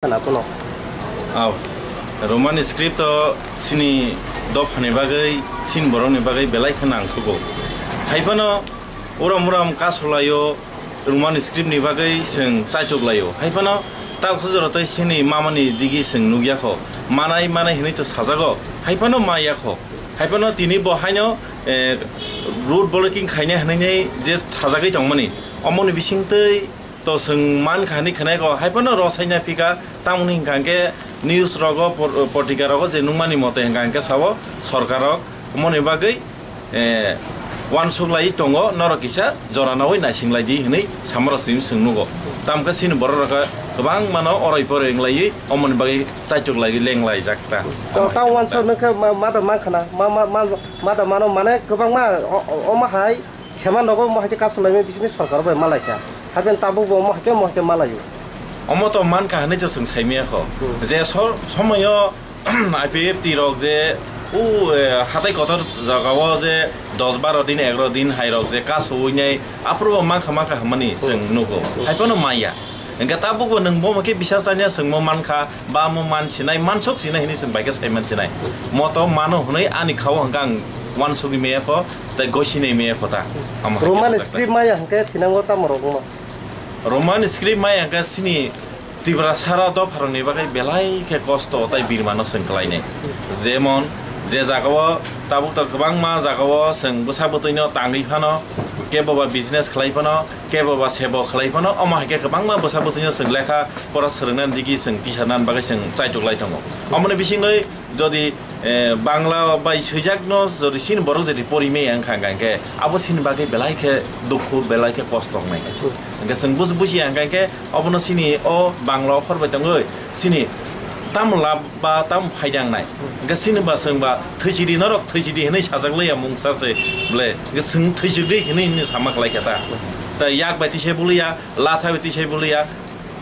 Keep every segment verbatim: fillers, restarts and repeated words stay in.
Khna phano. Aw, Roman script o chini dophani bagwi, chini borokni bagwi belai khe nangsugo. Haiphano uram uram kasulaio, Roman script ni bagwi chwng chaichuk laio. Haiphano tabuk sujaro tei chini mamani digi chwng nukya kho. Manai manai hinwi to sajago. Haiphano maya kho. Haiphano tini bo haino, eh, road blocking khaina hinwi je sajagwi tongmani. Omoni bisingtwi to chwng man kha hinwi khwnai kho, haiphano rw saina phika, tamoni hwnka hwnkhe news rogo, por-, potrika rogo je nukmani mote hwnka hwnkhe sao, sorkar rok omoni bagwi, eh, uansuk lai tongo, norok kisa jora naui naising lai di hinwi samarok simi chwng nugo. Tamkhe chini borok rok kwbangmano oroi poroi wng laiwi omoni bagwi chaichuk lai leng lai jak ta. To tang uansuk nung khe ma, ma da man khana, ma, ma, ma, ma da mano mane kwbangma o, o, omo hai. Sema nogo omo hai khe kasu laimani bisingni sorkar bai malai kha. Haikhe tabuk bo omo hai khe omo hai khe malaio. Omo to man kha hinwi to chwng sai maya kho. Hmm. Je so-, somoyo I P F T rok je u, eh, hatai kotor jagao je dos baro din, egaro din hai rok je kasu ui nai, aphuru bo man kha, man kha hwnmani chwng nugo. Hmm. Haiphano maya. Hingke tabukbo nwng bo hwnkhe bisa chanya chwngmo mankha, ba mo man sinai, mansuk sinai hinwi chwng bai khe sai man sinai. Moto mano hwnwi ani khao hwnkhe ang uansugwi meyakho, tei gosinai meyakho ta. Omo hai khe Roman bwsajak ta. Script maya hwnkhe thinango tamo rok wngma? Roman script maya hwnkhe chini Tiprasarok dopharokni bagwi belai khe kosto tei birmano chwng khlainai. Jemon, je jagao tabuk to kwbangma jagao chwng bwsa bwtwino tangwi phano, kebo ba business khlai phano, kebo ba sebo khlai phano, omo hai khe kwbangma bwsa bwtwino chwng lekha pora swrwngna digi chwng tisana bagwi chwng chaichuk lai tongo. Omoni bisingwi jodi, eh, Bangla bai swijakno jodi chini borok jodi pori maya wngkha hwnkha hwnkhe abo chini bagwi belai khe dukhu, belai khe kosto wngnai. Hwnkhe chwng buj-, bujiya hwnkha hwnkhe obono chini o Bangla okhor bai tongwi chini tamo lab ba tamo phaida wngnai. Hwnkhe chini ba chwng ba thwichidi norok thwichidi hinwi sajak laiya mungsa se ble. Hwnkhe chwng thwichidi hinwi hinwi sama khlai kha ta. Tei yak bai tisai buliya, latha bai tisai buliya,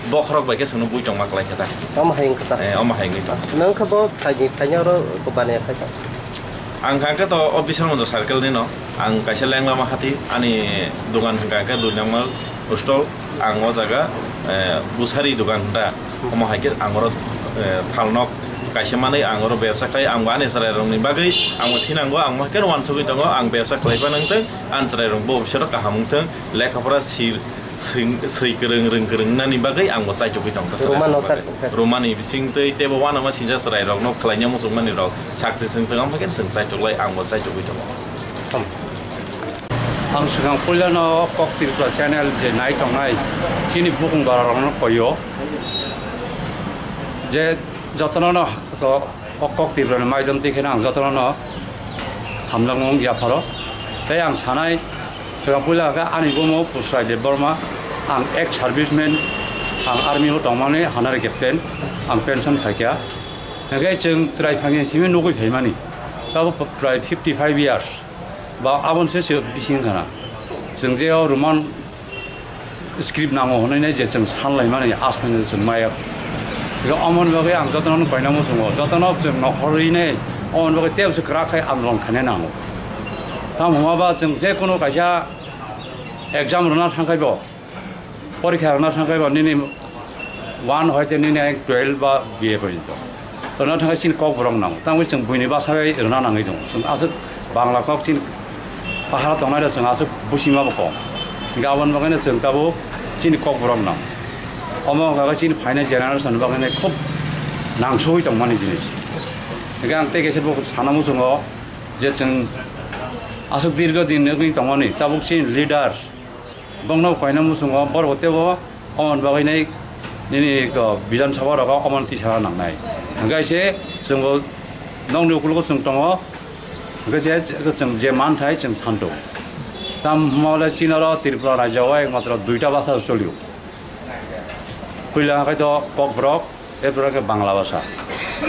bokhorok bai khe chwngno bui tongma khlai kha ta. Omo hai wngkha ta. Eh, omo hai wngwi tong. Nwng khe bo phaini, phaini oro baniya khai ta. Ang kha khe to o Biswanath Mandir circle ni no. Ang kaisa leng lama hati ani dogan hwnkha khe dui number stall. Ang o jaga, eh, busari dogan hwnda. Omo hai khe ang oro, eh, phalnok kaisa manwi ang oro bebsa khai, ang bo ani chwrairokni bagwi ang bo thinango, ang bo hai khe uansugwi tongo, ang bebsa khlai phano wng thung, ani chwrairok bo bisero kaham wng thung, lekha pora sir, swi, swi kwrwng, rwng kwrwng nani bagwi ang bo chaichugwi tong ta chwrairokni bagwi. Romano chak-, chak-, Romani bising tei teibo uanama sinsa chwrairokno khlaina muchungmani rok success wng thung, ang bo hai khe chwng chaichuklai, ang bo chaichugwi tongo. Ang swkang puilano Kok Tripura channel je nai tongnai chini bukung bararokno koio je jotono no to Kok Tripurani maidom twi kheno ang jotono no hamjakmung yapharo. Tei ang sanai swkang puila khe ani bumo Pusrai Debbarma, ang ex serviceman, ang army o tongmani honor captain, ang pension phaikha. Hingkhe chwng chwrai phangni simi nugui phaimani tabo prai fifty five years. Ba aboni se se bising khana. Chwng je o Roman script nango hwnwi nai je chwng san laimani asmani chwng maya. Ego omoni bagwi ang jotono koina muchungo, jotono chwng nokhorwi nai omoni bagwi tei se kwrak khai andolon khaina nango. Tamo hwnba ba chwng je kono kaisa exam rwna thangkhai bo, porikha rwna thangkhai ba nini one hoite nini ang twelve ba B A porjonto rwna thangkhai chini kokborok nango. Tamo chwng buini bwsai rwna nangwi tongo. Chwng aswk Bangla kok chini pahara tongnai rok chwng aswk buchima bo kom. Hingkhe aboni bagwino chwng tabuk chini kokborok nango. Omo wngkha khe chini phainai generation bagwino khub nangsugwi tongmani jinis. Hingkhe ang tei kaisa bo sana muchungo je chwng aswk dirgo din wngwi tongmani tabuk chini leader Bongno koina muchungo borok teibo omon bagwi nai nini, o, Bidhan Sabha rogo omon tisana nangnai. Hingkhe se chwngbo nokni ukologo chwng tongo, hingkhe se chwng je manthai chwng santo. Tam hwnmale chini oro Tripura rajyo o ekmatro duita basa cholio. Puila hwnkhe to Kokborok, Tei pura khe Bangla bhasha.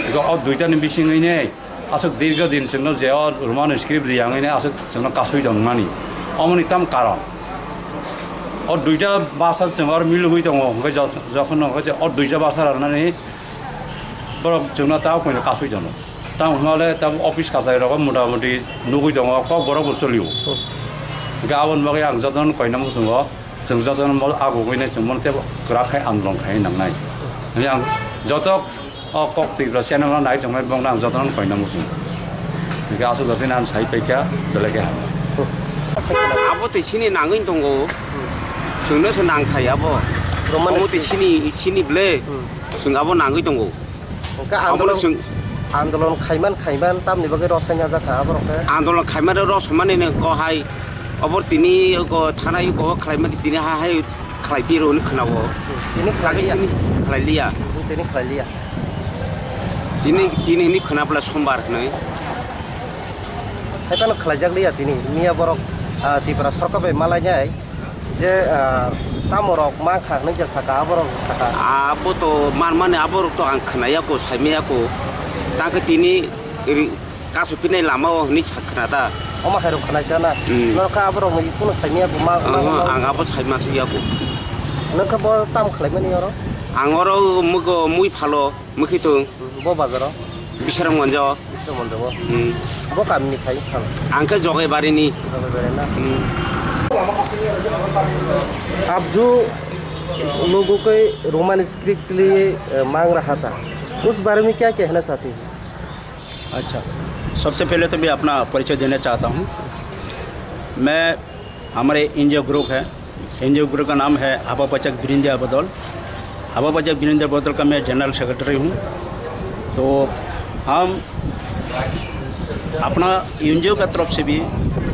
Ego o duitani bisingwi ne aswk dirgho din chwngno je o Roman script riyangwi ne aswk chwngno kasui tongmani. Omoni tam karon. O duita bhasha chwng aro milugwi tongo, hwnkhe jo-, jokhon hwnkhe je o duita bhasha rwnani borok chwngno ta koino kasui tongo. Tamo hwnba le tamo office kachari rogo mota moti nugwi tongo, Kokborok bo cholio. Hwnkhe aboni bagwi ang jotono koina muchungo. Chwng jotono mol agugwino chwng bono teibo kwrak khai andolon khai nangnai hwnwi ang Joto o kok Tripura channel no nai tongnai bongno ang jotono koina muchung. Hingke aswk jotono ang sai paikha belai khe hamya. Abo tei sini nangwi tongo. Chwngno se nangthai abo. Roman Omo tei script. Sini, sini ble. Hmm. Chwng abo nangwi tongo. Hingke Abo andolon, chwng andolon khaiman, khaiman tamni bagwi rosanya jakha aborok khe. Andolon khaimani rosomani nw ko hai. Obor tini ko thanai ko khlaimani tini ha hai khlai piro hwnwi khwnao. Tini Kha khe khlai liya. Sini khlai liya. Tini khlai liya. Tini, tini hwnwi khwna bwla sombar hwnwi. Hai phano khlaijak liya tini. Miya borok, ah, Tripura sorkar bai malainai je, ah, tamo rok mankha hwnwi je saka, aborok saka. Abo to manmani aborok to ang khwnaya ko, saimaya ko. Tang khe tini ri-, kasu pinai lama o hwnwi sa khna ta. Omo hai rok khwnai ta na. Hmm. Norok kha aborok ni kuno saimaya bo ma, ma, Oho, ma. Ang abo saima su ya ko. Nokha bo tam khlai mani oro? Ang oro mugo mui phalo, mukhitung. Hmm, bo bazar o? Bisramganj o. Bisramganj o. Hmm. Bo kamini phai phal? Ang khe Jogaibari ni. Jogaibari na? Hmm. आप जो लोगों के Roman script के लिए, अ, मांग रहा था, उस बारे में क्या कहना चाहते हैं? अच्छा, सबसे पहले तो मैं अपना परिचय देना चाहता हूँ। मैं, हमारे एनजीओ ग्रुप है, एनजीओ ग्रुप का नाम है Haba Pachak Birindia Bodol। हबा बचक बिरिंदर बोतल का मैं जनरल सेक्रेटरी हूँ। तो हम अपना एनजीओ का तरफ से भी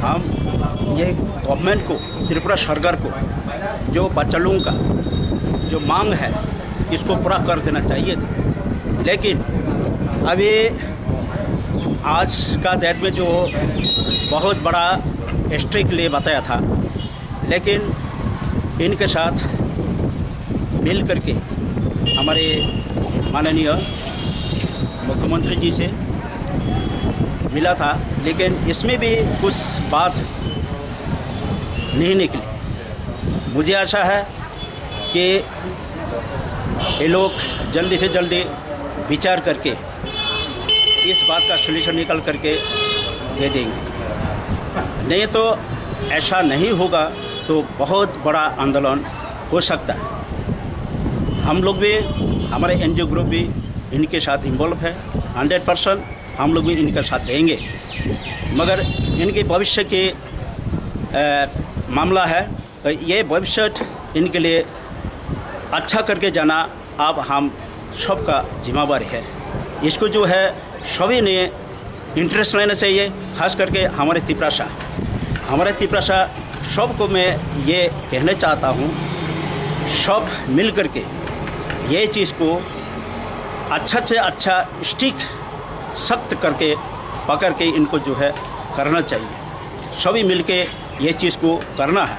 हम ये गवर्नमेंट को, त्रिपुरा सरकार को, जो बच्चा लोगों का जो मांग है, इसको पूरा कर देना चाहिए था। लेकिन अभी आज का डेट में जो बहुत बड़ा स्ट्रिक्टली बताया था, लेकिन इनके साथ मिल करके हमारे माननीय मुख्यमंत्री जी से मिला था, लेकिन इसमें भी कुछ बात नहीं निकली। मुझे आशा है कि ये लोग जल्दी से जल्दी विचार करके इस बात का सॉल्यूशन निकाल करके दे देंगे। नहीं तो ऐसा नहीं होगा तो बहुत बड़ा आंदोलन हो सकता है। हम लोग भी, हमारे एनजीओ ग्रुप भी इनके साथ इन्वॉल्व है, हंड्रेड परसेंट हम लोग भी इनका साथ देंगे। मगर इनके भविष्य के, अ, मामला है, तो ये भविष्य इनके लिए अच्छा करके जाना अब हम सबका जिम्मेवारी है। इसको जो है सभी ने इंटरेस्ट लेना चाहिए, खास करके हमारे तिपरासा। हमारे तिपरासा सबको मैं ये कहना चाहता हूँ, सब मिल करके ये चीज़ को अच्छा से अच्छा स्ट्रिक्ट सख्त करके पकड़ के इनको जो है करना चाहिए। सभी मिलके ये चीज़ को करना है।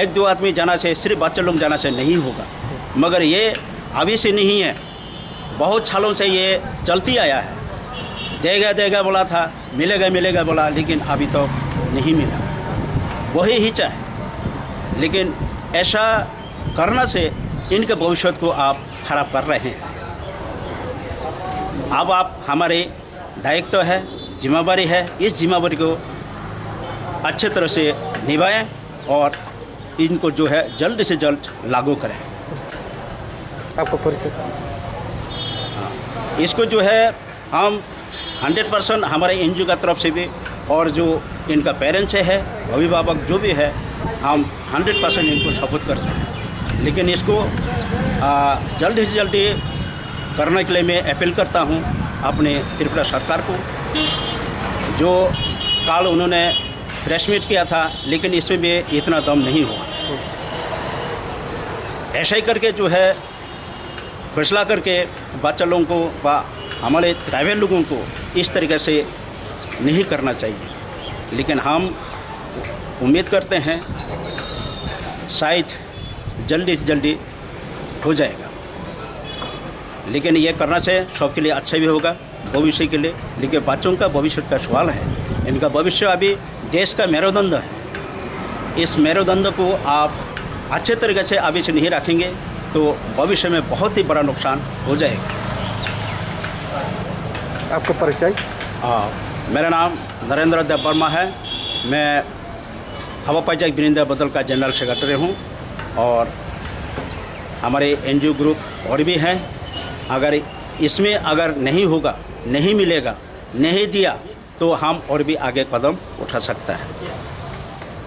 एक दो आदमी जाना से, सिर्फ बच्चा लोग जाना से नहीं होगा, मगर ये अभी से नहीं है, बहुत सालों से ये चलती आया है। देगा देगा बोला था, मिलेगा मिलेगा बोला, लेकिन अभी तो नहीं मिला। वही ही चाहे, लेकिन ऐसा करना से इनके भविष्य को आप खराब कर रहे हैं। अब आप हमारे दायित्व है, जिम्मेवारी है, इस जिम्मेवारी को अच्छे तरह से निभाएं और इनको जो है जल्द से जल्द लागू करें। आपका परिचय? हाँ, इसको जो है हम हंड्रेड परसेंट हमारे एनजीओ का तरफ से भी और जो इनका पेरेंट्स है, अभिभावक जो भी है, हम हंड्रेड परसेंट इनको सपोर्ट करते हैं। लेकिन इसको, आ, जल्दी से जल्दी करने के लिए मैं अपील करता हूँ अपने त्रिपुरा सरकार को। जो कल उन्होंने प्रेस मीट किया था, लेकिन इसमें भी इतना दम नहीं हुआ। ऐसा ही करके जो है फैसला करके बच्चा लोगों को व हमारे ट्राइबल लोगों को इस तरीके से नहीं करना चाहिए। लेकिन हम उम्मीद करते हैं शायद जल्दी से जल्दी हो जाएगा। लेकिन ये करना से सबके लिए अच्छा भी होगा भविष्य के लिए। लेकिन बच्चों का भविष्य का सवाल है, इनका भविष्य अभी देश का मेरुदंड है। इस मेरुदंड को आप अच्छे तरीके से अभी से नहीं रखेंगे तो भविष्य में बहुत ही बड़ा नुकसान हो जाएगा। आपका परिचय? आ, मेरा नाम नरेंद्र देव वर्मा है। मैं हवा पाइजाक बिरिंदा बदल का जनरल सेक्रेटरी हूँ और हमारे एनजीओ ग्रुप और भी हैं। अगर इसमें अगर नहीं होगा, नहीं मिलेगा, नहीं दिया, तो हम और भी आगे कदम उठा सकता है।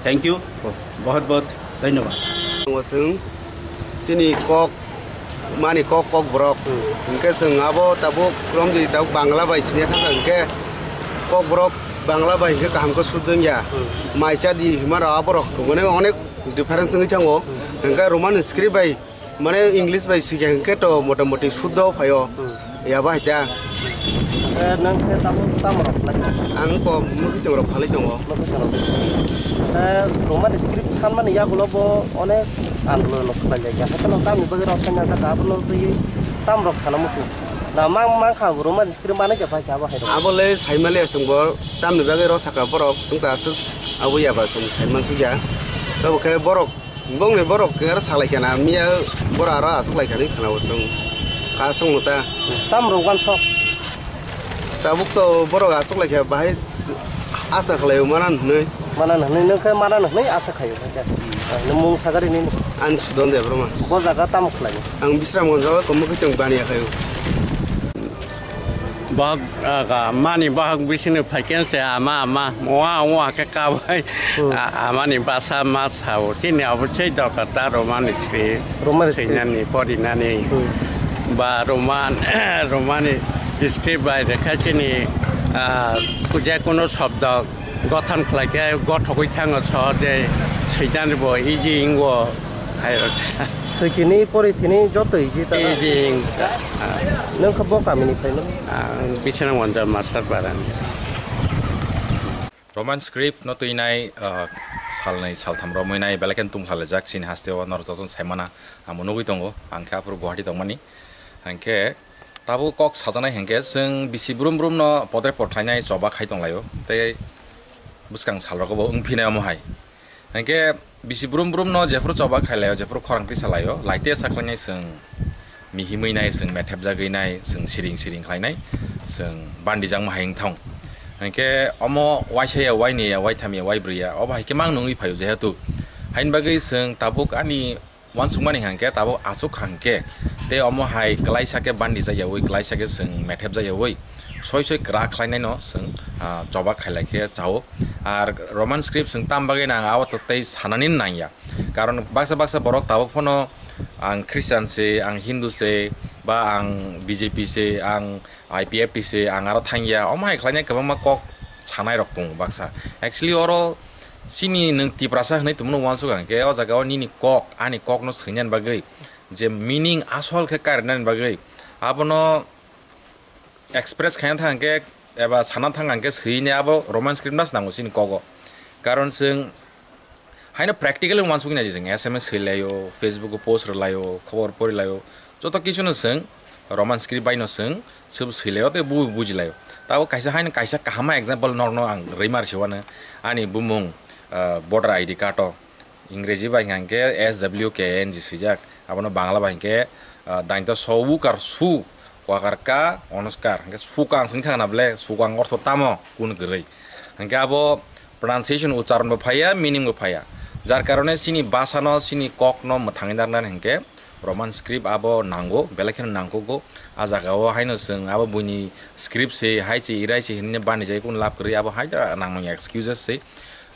Thank you, बहुत बहुत धन्यवाद। Chini kok, mani kok, kok borok. Hingke chwng abo tabuk romdi tabuk Bangla bai sini thangkha, hingke kok borok Bangla bai hingke kaham khe sudung ya. Mai cha di hima rok aborok mane onek difference wngwi thango. Hingke Roman script bai mane English bai sikha hingke to motamoti suddo phaio. Ya bai ta. Eh, nang khe tabuk tamo rok lai? Ang ko mukitwng rok phalwi tongo. Mukitwng rok. Eh, Roman script sanmani yagulo bo onek andolon rok khlai lai ya. Haikhe no tamni bagwi rok sanna kha abono twi tam rok sana muchung. Na mang mang kha Roman script manwi khe bai kha abo hai rok. Abo le saimali aswng bo tamni bagwi rok saka borok swngta aswk abo ya ba swng saiman sukya. Tabo khe borok Bongni borok aro salai kana miya borok aro aswk lai kani khana bo chwng ka song ta. Tam rok wansok. Tabuk to borok aswk lai kha bahai asa khlai mana hwnwi. Mana hwnwi nung khe mana hwnwi asa khayo khe. Nung mung sagari ni. Ani Sudon Debbarma. Bo jaga tam khlai. Ang Bisramganj o komo khe chwng baniya khayo. Bahag, ah, mani bahag bisini phaikhe se ama, ama, oa, oa khe kabai. Hmm. A-, amani basa ma sao. Chini abo chei doka ta Roman script. Roman script. Seinani, porinani. Hmm. Ba Roman, Romani script bai rekha chini, ah, je kono shobdo gothan khlai khe gothogwi thango sohoje seinani bo easy wngo. Hai rok. Swikini, porithini joto easy ta. Easy wngkha. Nung khe bo kamini phaino? Ang Biswanath Manjor Master Parani. Roman script no twinai, ah, salnwi saltham romwi nai belai khe tungkha laijak chini haste o norok jotono saimana amo nugwi tongo ang khe aphuru Guwahati tongmani hingkhe tabuk kok sajaknai hingkhe chwng bisi brum brum no podre pod khlainai choba khai tonglaio tei bwskang salrogo bo wngphinai omo hai. Hingke bisi brum brum no jephuru choba khailai o, jephuru khorang tisa lai o, lai tesa khlainai chwng mihimwi nai, chwng methep jagwi nai, chwng siring siring khlainai, chwng bandijak ma hai wngthong. Hingke omo waisa ya, waini ya, waitham ya, waibrwi ya, obo hai khe mang nungwi phai o, jehetu haini bagwi chwng tabuk ani uansukmani hingke tabuk aswk hingke tei omo hai klaisa khe bandijak yaui, klaisa khe chwng methep jak yaui, soi soi kwrak khlainai no chwng, ah, choba khailai khe chao. Ar Roman script chwng tam bagwi nang abo to tei sanani nang ya. Karon baksa baksa borok tabuk phano ang Christian se, ang Hindu se, ba ang B J P se, ang I P F T se, ang aro thang ya. Omo hai khlainai kwbangma kok sanai rok tongo baksa. Actually oro chini nwng Tiprasa hinui tongmano uansuk ang khe o jaga o nini kok, ani kok no swinani bagwi je meaning asol khe karinani bagwi abono express khaina thang khe eba sana thang ang khe swini abo Roman script mas nango chini kogo. Karon chwng haino practically uansuknai chwng S M S swilaio, Facebook o post rwlaio, khobor porilaio, joto kichuno chwng Roman script baino chwng swb swilaio tei bu-, bujilaio. Tabo kaisa haino kaisa kahama example norno ang rwimar siwano ani bumung, ah, voter I D card o. Ingreji bai hingkha hingkhe S W K N G swijak, abono Bangla bai hingkhe, ah, dainto so ukar su, kwakar ka, onoskar, hingkhe sukang swngwi thangna ble, sukang ortho tamo, kun kwrwi. Hingkhe abo pronunciation, ucharon bo phaiya, meaning bo phaiya. Jar karone chini bhasano, chini kokno mwthangwi narwknani hingkhe Roman script abo nango, belai kheno nangkukgo. A jagao haino chwng abo buini script se, hai se, irai se hinwi bani jai kunu lab kwrwi, abo hai da nangmani excuses se.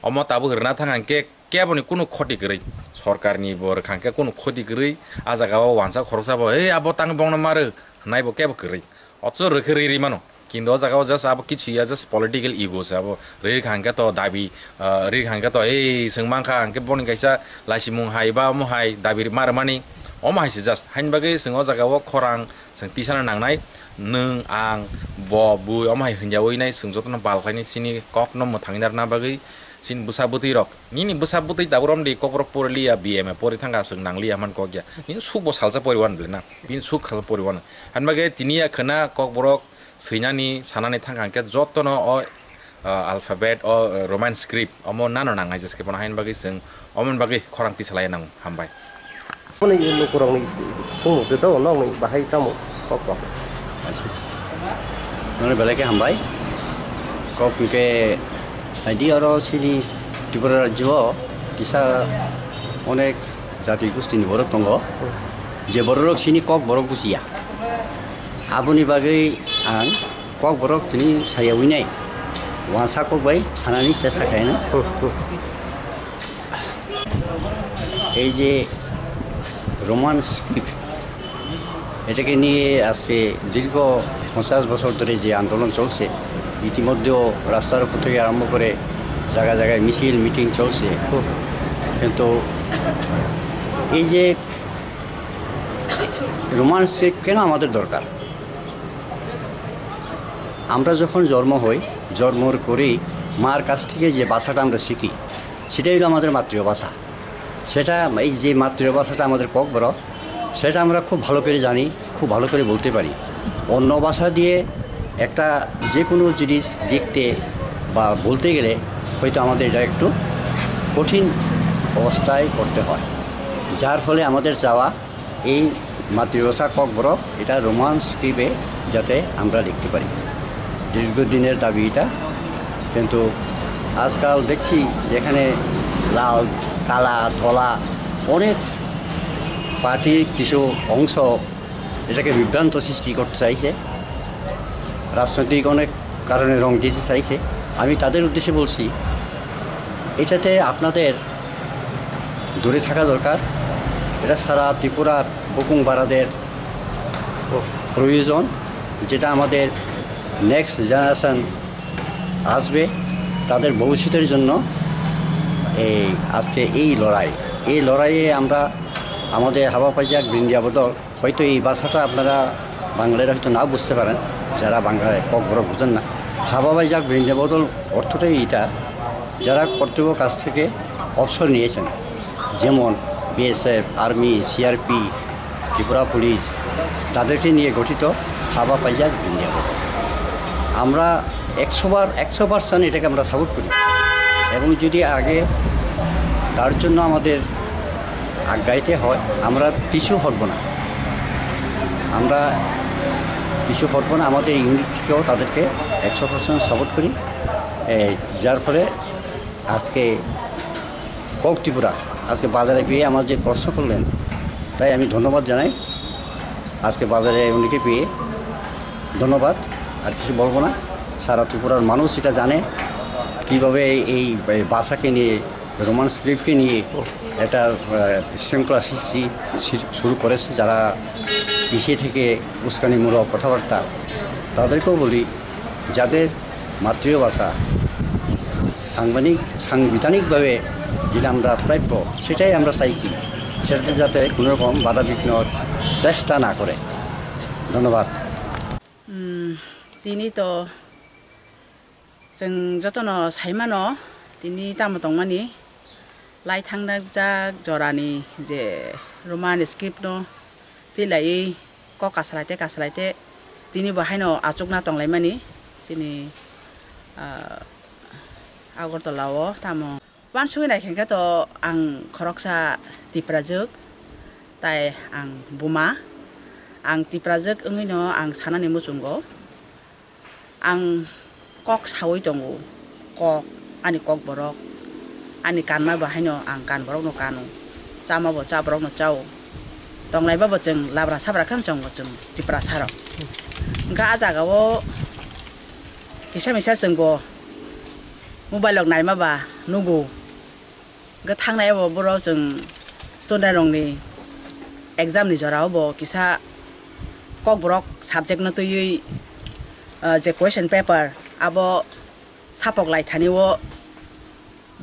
Omo tabuk rwna thang hingkhe, keboni kunu khoti kwrwi, sorkarni bo rwkha hwnkhe kunu khoti kwrwi, a jaga o wansa khoroksa bo, "Ei, abo tang bongno ma rw," hwnai bo kebo kwrwi. Othocho rwkhe rwi rwi mano. Kintu o jaga o just abo kichu ya, just political ego se abo. Rwi rwkha hwnkhe to dabi, ah, rwi rwkha hwnkhe to, "Ei, chwng mankha," hwnkhe boni kaisa laisimung hai ba omo hai dabi ma rwmani, omo hai se just. Haini bagwi chwng o jaga o khorang chwng tisana nangnai, nwng, ang, bo, bui, omo hai hwnjawi nai chwng jotono bal khlainai chini kokno mwthangwi narwkna bagwi chini bwsa bwtwi rok. Nini bwsa bwtwi tabuk romdi kokborok poriliya, B M A pori thangkha, chwng nangliya hwnmani kok ya. Nini suk bo salsa poriwan ble na? Bini suk salsa poriwan. Hwnba khe tini ya khwna kokborok swinani, sanani thangkha hwnkhe jotono o, ah, alphabet, o, ah, Roman script, omo nano nangnai jeske bono haini bagwi chwng omoni bagwi khorang tisalaiya nango. Hambai. Nokni lukurokni songmung se do, nokni bahai tamo kok kok. Nokni belai khe hambai. Kok hwnkhe naidi oro chini Tripura rajyo o kisa onek jati gustini borok tongo. Je borok chini kok borok bujiya. Aboni bagwi ang Kokborok tini sayawi nai, wansa kok bai sanani chesta khaino. এই যে Roman script, এটাকে নিয়ে আজকে দীর্ঘ পঞ্চাশ বছর ধরে যে আন্দোলন চলছে, ইতিমধ্যেও রাস্তার উপর থেকে আরম্ভ করে জায়গায় জায়গায় মিছিল মিটিং চলছে। কিন্তু এই যে রোমান স্ক্রিপ্ট কেন আমাদের দরকার? আমরা যখন জন্ম হই, জন্মর পরেই মার কাছ থেকে যে ভাষাটা আমরা শিখি, সেটাই হলো আমাদের মাতৃভাষা। সেটা, এই যে মাতৃভাষাটা আমাদের ককবরক, সেটা আমরা খুব ভালো করে জানি, খুব ভালো করে বলতে পারি। অন্য ভাষা দিয়ে একটা যে কোনো জিনিস লিখতে বা বলতে গেলে হয়তো আমাদের এটা একটু কঠিন অবস্থায় পড়তে হয়, যার ফলে আমাদের চাওয়া এই মাতৃভাষা ককবরক এটা রোমান স্ক্রিপ্টে যাতে আমরা লিখতে পারি, দীর্ঘদিনের দাবি এটা। কিন্তু আজকাল দেখছি যেখানে লাল, কালা, ধলা অনেক পার্টির কিছু অংশ এটাকে বিভ্রান্ত সৃষ্টি করতে চাইছে, রাজনৈতিক অনেক কারণে রং দিতে চাইছে। আমি তাদের উদ্দেশ্যে বলছি, এটাতে আপনাদের দূরে থাকা দরকার। এটা সারা ত্রিপুরার বুকুং বারাদের প্রয়োজন, যেটা আমাদের নেক্সট জেনারেশন আসবে, তাদের ভবিষ্যতের জন্য এই আজকে এই লড়াই। এই লড়াইয়ে আমরা আমাদের হাবা পাইজাক বিন্দিয়া বদল, হয়তো এই ভাষাটা আপনারা বাঙালিরা হয়তো নাও বুঝতে পারেন, যারা বাংলায় ককবরক বুঝেন না। হাবা পাইজাক বিন্দিয়া বদল অর্থটাই এটা, যারা কর্তব্য কাজ থেকে অবসর নিয়েছেন, যেমন বিএসএফ, আর্মি, সিআরপি, ত্রিপুরা পুলিশ, তাদেরকে নিয়ে গঠিত হাবা পাইজাক বিন্দিয়া বদল। আমরা একশো বার, একশো পার্সেন্ট এটাকে আমরা সাপোর্ট করি। এবং যদি আগে তার জন্য আমাদের আগাইতে হয়, আমরা পিছু হটব না, আমরা পিছু হটব না। আমাদের ইউনিট থেকেও তাদেরকে একশো পার্সেন্ট সাপোর্ট করি। এই, যার ফলে আজকে কক ত্রিপুরা আজকে বাজারে পেয়ে আমার যে প্রশ্ন করলেন, তাই আমি ধন্যবাদ জানাই। আজকে বাজারে উনিকে পেয়ে ধন্যবাদ, আর কিছু বলবো না। সারা ত্রিপুরার মানুষ এটা জানে, কীভাবে এই, এই ভাষাকে নিয়ে, রোমান স্ক্রিপ্টকে নিয়ে একটা, আহ, বিশৃঙ্খলা সৃষ্টি সি-, শুরু করেছে, যারা পিছিয়ে থেকে উস্কানিমূলক কথাবার্তা। তাদেরকেও বলি, যাদের মাতৃভাষা সাংবিধানিক, সাংবিধানিকভাবে যেটা আমরা প্রাপ্য, সেটাই আমরা চাইছি, সেটাতে যাতে কোনো রকম বাধা বিঘ্নর চেষ্টা না করে। ধন্যবাদ। Hmm, tini to chwng jotono saimano, tini tamo tongmani, lai thangnajak jorani je Roman script no twi laiwi kok kasalai tei kasalai tei tini bo haino achukna tonglaimani chini, ah, Agartala o tamo. Uansugwi naikhe khe to ang khoroksa Tiprajwk, tai ang buma. Ang Tiprajwk wngwino ang sanani muchungo. Ang kok saui tongo, kok, ani kok borok, ani kanma bo haino ang kan borokno kano, chama bo cha borokno chao, tonglaiba bo chwng labra sabra khe chwng bo chwng Tiprasa rok. Hwnkhe ah jaga o kisa misa chwng bo mobile rok naima ba nugo. Hwnkhe thangnai abo borok chwng student rokni exam ni jora o bo kisa kokborok subject no twiwi, ah, je question paper abo sapok lai thani o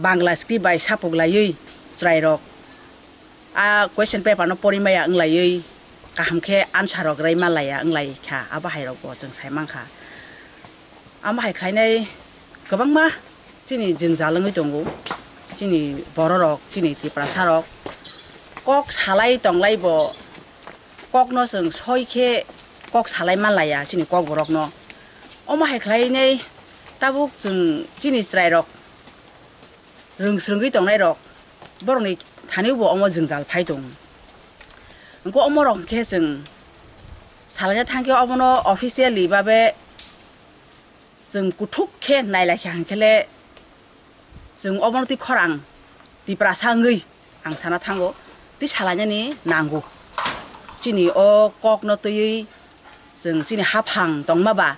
Bangla script bai sapok laiwi chwrai rok a question paper no pori maya wng laiwi kaham khe answer rok rai ma laya wng lai kha, abo hai rok bo chwng sai mankha. Amo hai khlainai kwbangma chini jwngjal wngwi tongo, chini bororok, chini Tiprasarok. Kok salai tonglai bo, kokno chwng soi khe kok salai manlaiya chini kokborokno. Omo hai khlainai tabuk chwng chini chwrairok rwng swrwngwi tongnairok, borokni thani bo omo jwngjal phai tongo. Hwnkhe omorok hwnkhe chwng salaina thangkhe obono officially babe chwng kuthuk khe nailaikha hwnkhe le chwng obono twi khorang Tiprasa wngwi ang sana thango, twi salainani nango. Chini o kokno twiwi Chwng chini haphang tongma ba,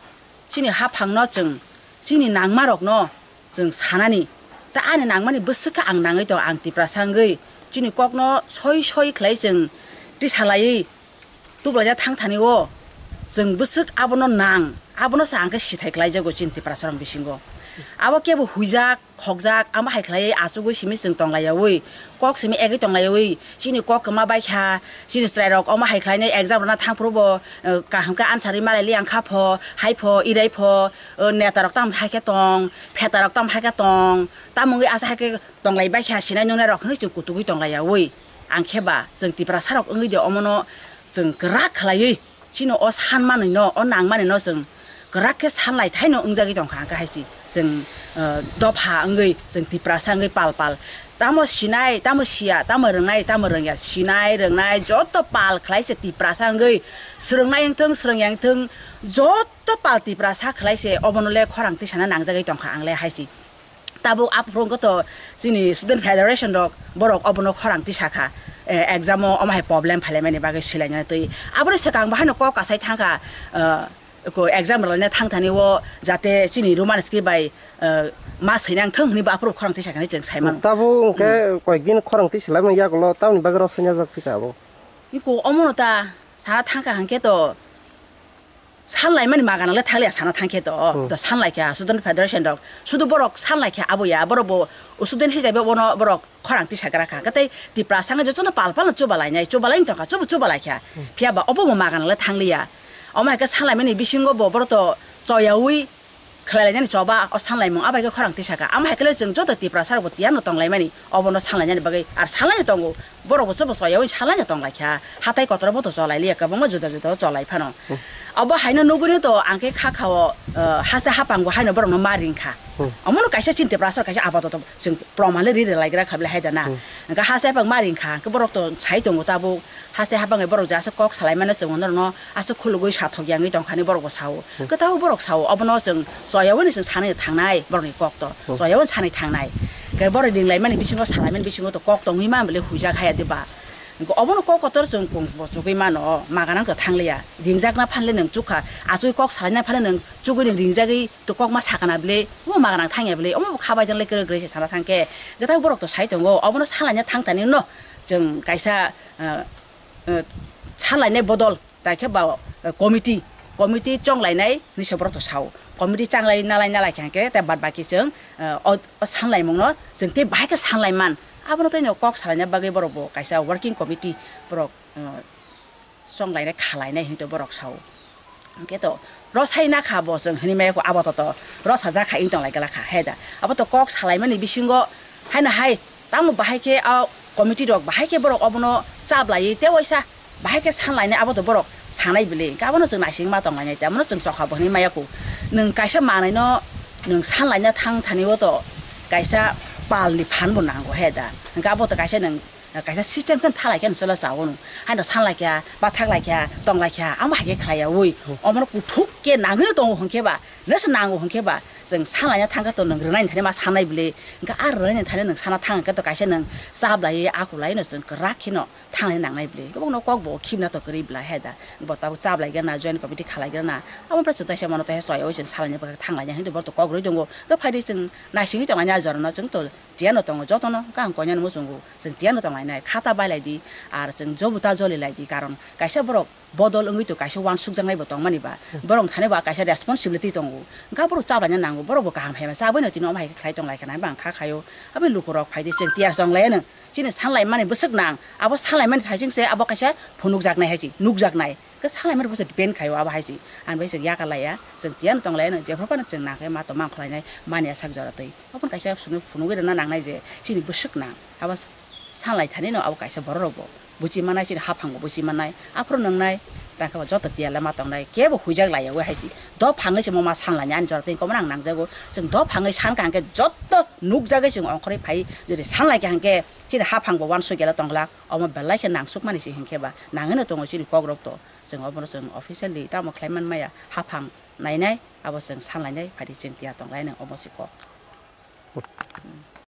chini haphangno chwng chini nangmarokno chwng sanani. Ta ani nangmani bwswk khe ang nangwi tong, ang Tiprasa wngwi chini kokno soi soi khlai chwng tisa laiwi tuklaijak thang thani o chwng bwswk abono nang, abono se ang khe sithai khlaijago chini Tiprasarok bisingo. Abo kebo huijak, khokjak, amo hai khlaiwi achugwi simi chwng tonglaiyaui, kok simi egwi tonglaiyaui, chini kok kwma bai kha, chini chwrairok omo hai khlainai exam rwna thang phuru bo, eh, kaham khe answer rwi malai li ang kha pho, hai pho, irai pho, eh, neta rok tamo hai khe tong, pheta rok tamo hai khe tong, tamo wngwi asa hai khe tonglai bai kha, sinai nungnai rok hinwi chwng kutugwi tonglaiyaui. Ang khe ba chwng Tiprasa rok wngwi de omono chwng kwrak khlaiwi, chini o san manwi no, o nang manwi no chwng kwrak khe san lai thaino wngjagwi tongkha, hwnkhe hai se chwng, eh, dopha wngwi chwng Tiprasa wngwi pal pal. Tamo sinai, tamo siya, tamo rwngnai, tamo rwngya, sinai, rwngnai, joto pal khlai se Tiprasa wngwi, swrwngnai wngthwng, swrwngya wngthwng, joto pal Tiprasa khlai se obono le khorang tisana nangjagwi tongkha ang le hai se. Tabuk aphuru wngkha to chini Student Federation rok, borok obono khorang tisa kha, eh, exam o omo hai problem phailaimani bagwi swlainani twi. Aboni swkang bo haino kok kasai thangkha, eh, ko exam rwlaina thangthani o jate chini Roman script bai, eh, ma swinang thung hwnwi bo aphuru khorang tisa kha hinwi chwng sai mano. Tabuk hwnkhe koyekdin khorang tisa laimani yagulo tamoni bagwi rw swinajak phi kha abo. Iko omono ta sana thangkha hwnkhe to sanlaimani magana le thaliya sana thangkhe to, Hmm. to sanlaikha Student Federation rok. Sudu borok sanlaikha abo ya, borok bo student hisabe bono borok khorang tisagra kha. Katei Tiprasa wngkha jotono pal pal no chubalainai, chubalaini tongkha, chubu chubalaikha. Hmm. Phiya ba obo bo magana le thangliya. Omo hai khe sanlaimani bisingo bo borok to choyaui khlailainani choba o sanlaimung abai khe khorang tisakha. Amo hai khe le chwng joto Tiprasa rok bo tiyar no tonglaimani. Obono sanlainani bagwi ar sanlaino tongo, borok bo sobo soyaui sanlaino tonglaikha, hatai kotor bo to cholailiya, kwbangma juda juda o cholai phano. Hmm. Obo haino nugwino to ang khe kha kha o, eh, haste hapang bo haino borokno ma ringkha. Hmm. Omono kaisa chini Tiprasa kaisa apatot chwng proman le ri rwlaigra kha bwle hai da na. Hmm. Hwnkhe haste hapang ma ringkha, hwnkhe borok to sai tongo tabuk, haste hapang bai borok je aswk kok salaimano chwng norokno aswk khulugwi sathokya wngwi tongkhani borok bo sao. Hmm. Kwtal borok sao, obono chwng choyaui ni chwng sanwi thangnai borokni kok to. Hmm. Choyaui sanwi thangnai. Khe borok ringlaimani bisingo salaimani bisingo to kok tongwi ma bwle huijak haya diba. Obono kok kotor chwng kung bo chugwi mano, magana wngkha thangliya. Ringjakna phanle nwng chukha, achugwi kok salaina phanle nwng chugwi nwng ringjagwi to kok ma sakana bwle, omo magana thangya bwle, omo bo kha bai jang le kwrwi kwrwi se sana thangkhe. Kwtal borok to sai tongo, obono salaina thang tani no chwng kaisa, eh, eh, salainai bodol. Tai khe ba, eh, committee, committee chonglainai hinwi se borok to sao. Committee changlai nalai nalai khe hwnkhe tei bad baki chwng, eh, o, o sanlaimungno chwng tei bahai khe sanlaiman. Abono tei no kok salaina bagwi borok bo kaisa working committee borok, eh, chonglainai khalainai hinwi to borok sao. Hwnkhe to rosai na kha bo chwng hinwi maya kho abo to to rosajak kha wng tonglai glak kha he da. Abo to kok salaimani bisingo haino hai tamo bahai khe o committee rok bahai khe borok obono chaplaiwi tei waisa bahai khe sanlainai abo to borok sanai bwle, hwnkhe abono chwng naisingma tonglainai, tei abono chwng chokha bo hinwi maya kho. Nwng kaisa manwino nwng sanlaina thang thani o to kaisa palni phan bo nango he da, hwnkhe abo to kaisa nwng kaisa system khe thalai khe chwla chao nw, haino sanlaikha, bathaklaikha, tonglaikha, amo hai khe khlaiyaui, omono kuthuk khe nangwino tongo hwnkhe ba, nese nango hwnkhe ba, chwng sanlaina thang khe to nwng rwnaini thani ma sanai bwle, hwnkhe a rwnaini thani nwng sana thang khe to kaisa nwng chaplaiwi akulai no chwng kwrak kheno. Thanglai nangnai bwle, kwbangno kok bo khibna to kwrwi bwla he da, bo tabuk chaplai gana, joint committee khalai gana, abo bai chwng taisa mano taisa choyaui chwng salaina bagwi thanglaina hinwi borok to kok rwi tongo, khe phaidi chwng naisingwi tonglaina a jorano chwng to tiyano tongo, jotono kaham koinani muchungo chwng tiyano tonglainai, khata bailai di, ar chwng jobu ta joli lai di, karon kaisa borok bodol wngwi to kaisa uansukjaknai bo tongmani ba, borok thani ba kaisa responsibility tongo, hwnkhe borok chaplaina nango, borok bo kaham hai ma chabwi no tini omo hai khe khlai tonglaikha nai bang kha khaio, aboni lukurok phaidi chwng tiyar tonglaino. Chini sanlaimani bwswk nang, abo sanlaimani thaising se abo kaisa phunukjaknai hai se, nukjaknai. Khe sanlaimani bwswk depend khaio abo hai se. Ani bai chwng yakarlaiya, chwng tiyano tonglaiyano, jephru phano chwng nang khe ma tongma khwlainai, mani asak jora twi. Obono kaisa phunu-, phunugwi rwna nangnai je chini bwswk nang. Abo sanlai thanino abo kaisa borok rokbo buchi mannai, chini haphango buchi mannai. Aphuru nwngnai, tang khe bo joto tiyar le ma tongnai, kebo huijak laiya wi hai se. Dophangwi se mo ma sanlainai ani jora twi, komo nang nangjago. Chwng dophangwi san kha hwnkhe joto nukjagwi chwng ongkhorwi phai, jodi sanlai kha hwnkhe, chini haphang bo uansuk gela tongglak, omo belai khe nangsukmani se hinkhe ba nangwino tongo chini kokrok to, chwng obono chwng officially tamo khlai man maya, haphang nainai, abo chwng sanlainai, phaidi chwng tiyar tonglainai, omo se kok.